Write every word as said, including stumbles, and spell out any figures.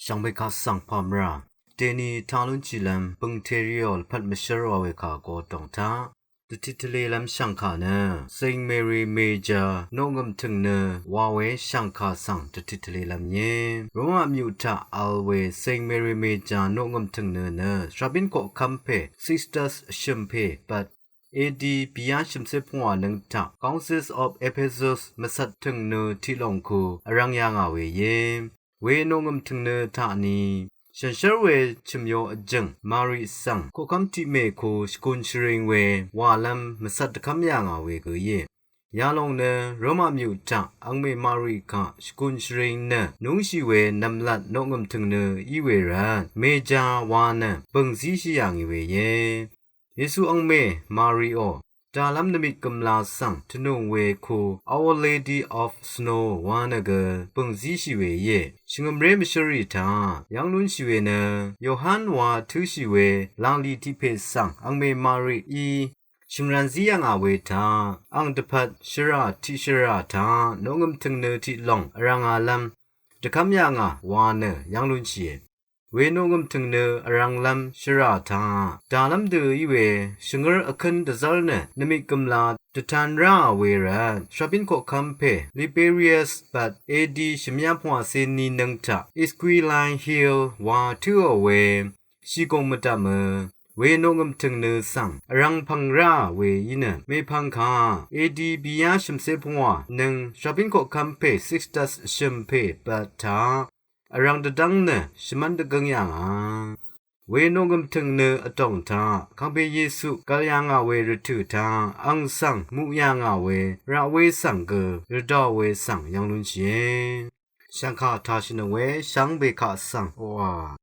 Shvngbe kaq svng pàmvrà deni taq lúnshìlv́m bø̀ngtèrìò lvpat mvshv́r wa we kà go dòng taq dvtit tvlelv́m shv̀ngkà nø Saint Mary Major noqngø̀m tø̀ng nø wa we shv̀ngkà svng dvtit tvlelv́m íe. Roma myuq taq vl we Saint Mary Major noqngø̀m tø̀ng nø nø shvbín koqkv́m pè Sixtus shø̀m pè bvt A D bìyá shø̀mcé pungwà nøng taq Council of Ephesus mvcvt tø̀ng nø tiqlòng ku vrvng yà ngà we íe. We noqngø̀m tø̀ng nø taq ni shànshér we chø̀myo vjø̀ng Mari svng koqkv́m tiqmè ku shvgùn shvring we wàlv́m mvcvt dvkv́m yà ngà we gø íe. Yalòng nø Roma myuq taq angmè Mari kaq shvgùn shvring nø núngshì we nv̀mlat noqngø̀m tø̀ng nø í we rvt Major wa nø bø̀ng zíshì yà ngì we íe. Yesu angmè Mari ò dàlv́m nvmit gø̀mla svng tvnùng we ku Our Lady of Snow wa nø gø bø̀ng zíshì we íe. Shvngø̀mré mvshǿrì taq yv́ng lúnshì we nø Yohan wa tǿshì we làlì tiq pè svng angmè Mari í shø̀ngran zí yà ngà we taq ang dvpvt shvrà tiqshvrà taq noqngø̀m tø̀ng nø tiqlòng vrvng alv́m dvkv́m yà ngà wa nø yv́ng lúnshìe. We noqngø̀m tø̀ng nø vrvnglv́m shvrà taq dàlv́m dø í we shvngǿr vkǿn dvzv́r nø nvmit gø̀mla dvtan ráà we rvt shvbín koqkv́m pè Liberius bvt A D shvmyá pungwàcé ni nøng taq Esquiline Hill wa tǿò we shìgùng mvdv̀mø we noqngø̀m tø̀ng nø svng vrvng pv̀ng ráà we í nø mèpv̀ng kà A D bìyá shø̀mcé pungwà nøng shvbín koqkv́m pè Sixtus shø̀m pè bvt taq vrvng dvdv́ng nø shvmv́n dvgøng yà ngà. We noqngø̀m tø̀ng nø vdòng taq kangpe Yesu gv̀l yà ngà we rvtø̀ taq ang svng muq yà ngà we raq we svng gø rvdà we svng yv́ng lúnshìe. Shv̀ngkà taq shvnøng we shvngbe kaq svng oqà